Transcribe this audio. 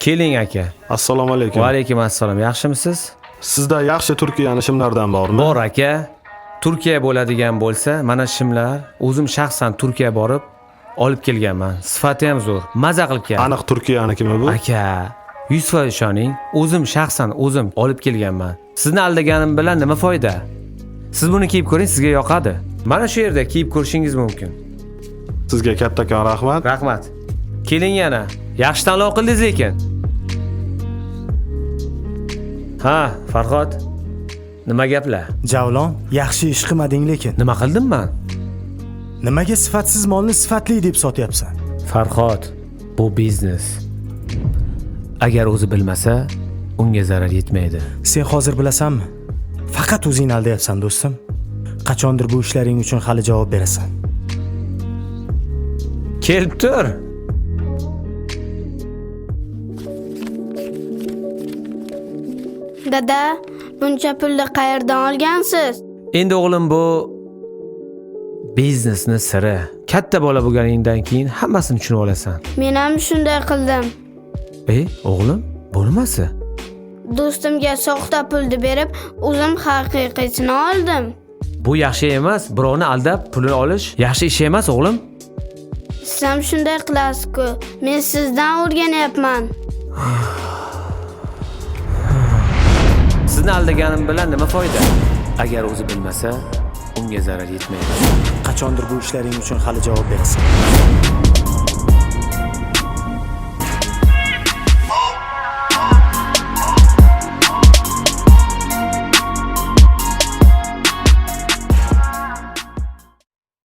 Keling aka. Assalomu alaykum. Va alaykum assalom. Yaxshimisiz? Sizda yaxshi Turkiyani shimlardan bormi? Bor aka. Turkiya bo'ladigan bo'lsa, mana shimlar o'zim shaxsan Turkiya borib olib kelganman. Sifati ham zo'r. Maza qilib keldim. Aniq Turkiyanikimi bu? Aka, 100% ishoning, o'zim shaxsan o'zim olib kelganman. Sizni aldaganim bilan nima foyda? Siz buni kiyib ko'ring, sizga yoqadi. Mana shu yerda kiyib ko'rishingiz mumkin. Sizga kattakon rahmat. Rahmat. Keling yana. Yaxshi tanlov qildingiz lekin. Ha, Farhod. Nima gaplar? Javlon, yaxshi ish qilmading lekin. Nima qildim men? Nimaga sifatsiz molni sifatli deb sotyapsan? Farhod, bu biznes. Agar o'zi bilmasa, unga zarar yetmaydi. Sen hozir bilasanmi? Faqat o'zingni aldayapsan, do'stim. Qachondir bu ishlaring uchun hali javob berasan. Kelib tur. Dada, buncha pulni qayerdan olgansiz? Endi o'g'lim, bu biznesni siri. Katta bola bo'lganingdan keyin hammasini tushunib olasan. Men ham shunday qildim. O'g'lim, bu nimasi? Do'stimga soxta pulni berib, o'zim haqiqiysini oldim. Bu yaxshi emas. Birovni aldab pulini olish yaxshi ish emas, o'g'lim. Siz ham shunday qilasiz-ku. Men sizdan o'rganyapman. Sizni aldaganim bilan nima foyda? Agar o'zi bilmasa, unga zarar yetmaydi. Qachondir bu ishlaring uchun hali javob berasan.